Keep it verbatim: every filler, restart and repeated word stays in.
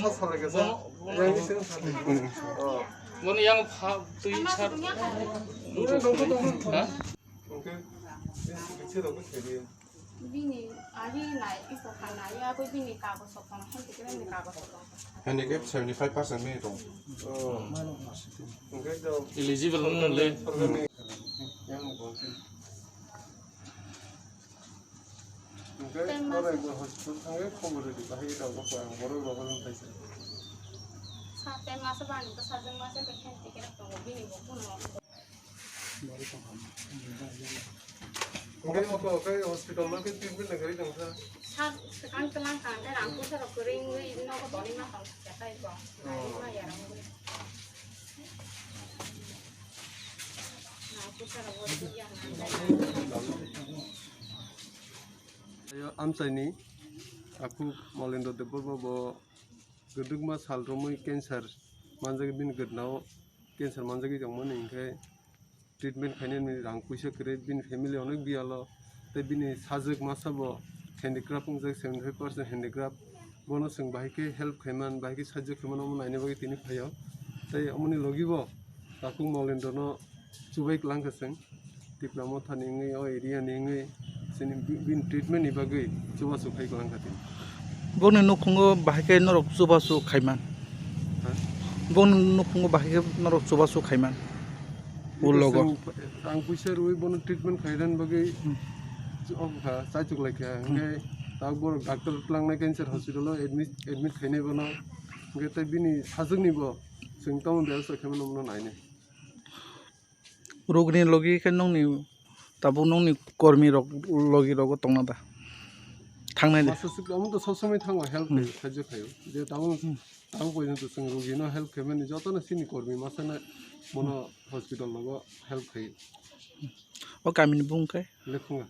Bono, bono yang pha twi sar. Ha? Bini, ahi nai, iko kha nai, abo bini kago sokong, henti kene ni kago sokong. Handicap seventy five percent bini tong. Eligible wng le. Hwnkhe norok bo hospital thangwi khobor rwdi, bahai rok bo ang borok rok bo nwng thaisa. Sa ten masa bani bwsajwk masa khe khen ticket tongo, bini bo kuno. Hwnkhe oko khe hospital no khe treatment nang kari tongkha. Sa swkang twlang kha, hwnkhe rang puisa rok kwrwi wngwi nogo tonwi ma tong kha tei bo. Nai ma yarwngwi. Amchaini takhuk Molendra Debbarma bo kwdwkma sal romwi cancer manjak, bini gwdnao cancer manjagwi tongmani, hinkhe treatment khainani rang puisa kwrwi, bini family onek biyalo, tei bini sajwk masa bo handicraft wngjak, seventy five percent handicraft. Bono chwng bahai khe help khaiman, bahai khe sajwk khaiman, omo naina bagwi tini phaio. Tei omoni logi bo takhuk Molendra no chubai kwlangkha chwng. Tipra Motha ni wngwi, o area ni wngwi, chini bi-, bini treatment ni bagwi chubachu khai kwlangkha tini. Boni nukhungo bahai khe norok chubachu khaiman. Ha? Boni nukhungo bahai khe norok chubachu khaiman. Ulogo. Chwng rang puisa rwui bono treatment khainani bagwi Hmm. chukha, chaichuk laikha. Hmm. Hwnkhe tabuk borok doctor twlangnai cancer hospital o admit, admit khainai bono. Hwnkhe tei bini sajwkni bo chwng tamo bebasta khaimano bono nainai. Rogni logi khe nongni tabuk nongni kormi rok logi rogo tongna da? Thangnai de. Masa sik amo to sob somoi thango help Hmm. khayo, sajwk khayo. Je tabuk, Hmm. tabuk porjonto chwng rogino help khaimani jotono chini kormi masa na bono hospital logo help khayo. O kamini bung khe? Lekhunga.